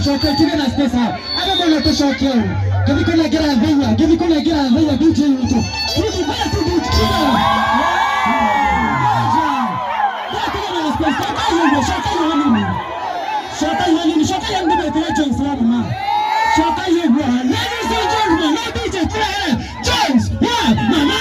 Coke tuge na space hao. Aba mwana tucoke u. Ngithi kunengera thenya, ngithi kunengera thenya DJ witũ. Tuthi baya tu DJ kiga. Tuge na space. Coka hiyo, coka hiyo hanini. Coka hiyo hanini, coka hiyo ndio ndio Jones wa mama. Coka hiyo. Ladies and gentlemen, no DJ turehere Jones wa mama.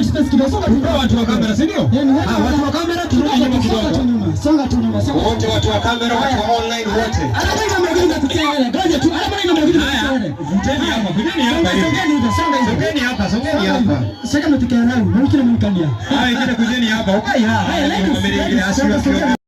Space kidogo. Songa tu. Watu wa kamera, si ndio? Eh, ni watu Ah, watu wa kamera turudi nyuma Songa tu kidogo. nyuma. Songa tu nyuma. Songa. Wote watu wa kamera, watu wa online wote. Haya, vuteni hapa, vuteni hapa hivi. Songeni hapa, songeni hapa. Haya, wengine kujeni hapa. Ukai hapa.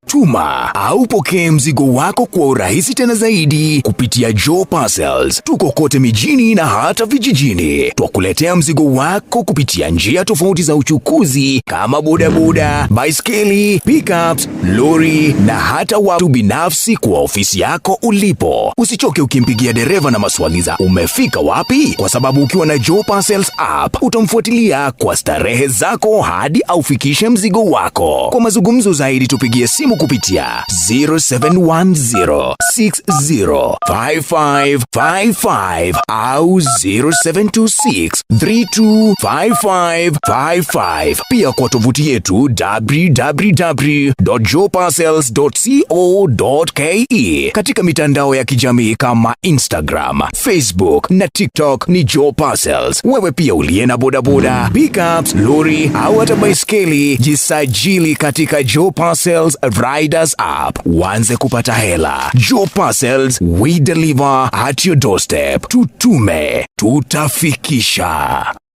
Tuma au pokee mzigo wako kwa urahisi tena zaidi kupitia Joe Parcels. Tuko kote mijini na hata vijijini. Twakuletea mzigo wako kupitia njia tofauti za uchukuzi kama bodaboda, baiskeli, pickups, lori na hata watu binafsi kwa ofisi yako ulipo. Usichoke ukimpigia dereva na maswali za umefika wapi, kwa sababu ukiwa na Joe Parcels app utamfuatilia kwa starehe zako hadi aufikishe mzigo wako. Kwa mazungumzo zaidi tupigie simu kupitia 0710605555 au 0726325555. Pia kwa tovuti yetu www.joeparcels.co.ke. Katika mitandao ya kijamii kama Instagram, Facebook na TikTok ni Joe Parcels. Wewe pia uliye na bodaboda, pickups, lori au hata baiskeli, jisajili katika Joe Parcels Riders app uanze kupata hela. Joe Parcels, we deliver at your doorstep. Tutume, tutafikisha.